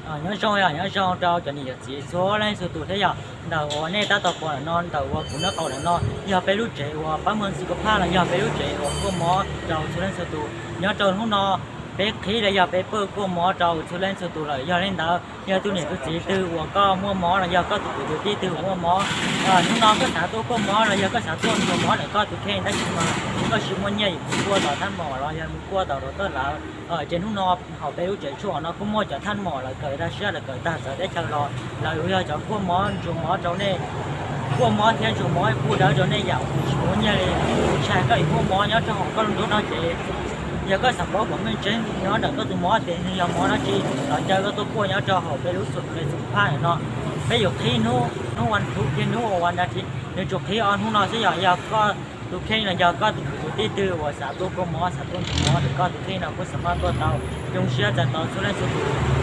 Nyob zoo yog nyob zoo rau cov niam cov txiv txhua leej txhua tus thiab yog ntawm uas nej tab tom pom ntawm no ntawm uas kuv nyob qaum ntawm no yog peb lub tsev uas pab muag xu ka phaj los yog peb lub tsev uas kuaj mob rau txhua leej txhua tus. Nyob rau hnub no peb qhib los yog peb pawj kuaj mob rau txhua leej txhua tus lawm. Yog li ntawd yog tus niam tus txiv twg uas koj muaj mob los yog koj tus kwv tus tij twg uas muaj mob, hnub no koj xav tuaj kuaj mob los yog koj xav tuaj ntsuas mob ntawm koj tus kheej tab sis mas koj tsis muaj nyiaj yuav mus kuaj tom thaj mom los yog mus kuaj tom doctor lawm, ces hnub no hauv peb lub tsev tshuaj no kuj muaj cov thaj mom lawv kawm tag siab lawv kawm tag txawv teb chaws los lawv yuav yog cov kuaj mob ntsuas mob rau nej, kuaj mob thiab ntsuas mob kuj dawb rau nej yam uas tsis muaj nyiaj li. Kuv tshaj koj yuav kuaj mob nyob rau hauv koj lub nruab no ces yog koj xav paub kom meej tseeb nyob ntawm koj tus mob ces nws yog mob dab tsi los caw koj tuaj kuaj nyob rau hauv peb lub xu ka phaj ntawm no. Peb yuav qhib hnub hnub vas thuv thiab hnub vas da thiv, nws tsuas qhib ob hnub no xwb. Yog yog koj tus kheej los yog koj tus kwv tus tij twg uas xav tuaj kuaj mob xav tuaj ntsuas mob ntawm koj tus kheej no kuj xav maj tuaj tau. Zoo siab txais tos txhua leej txhua tus.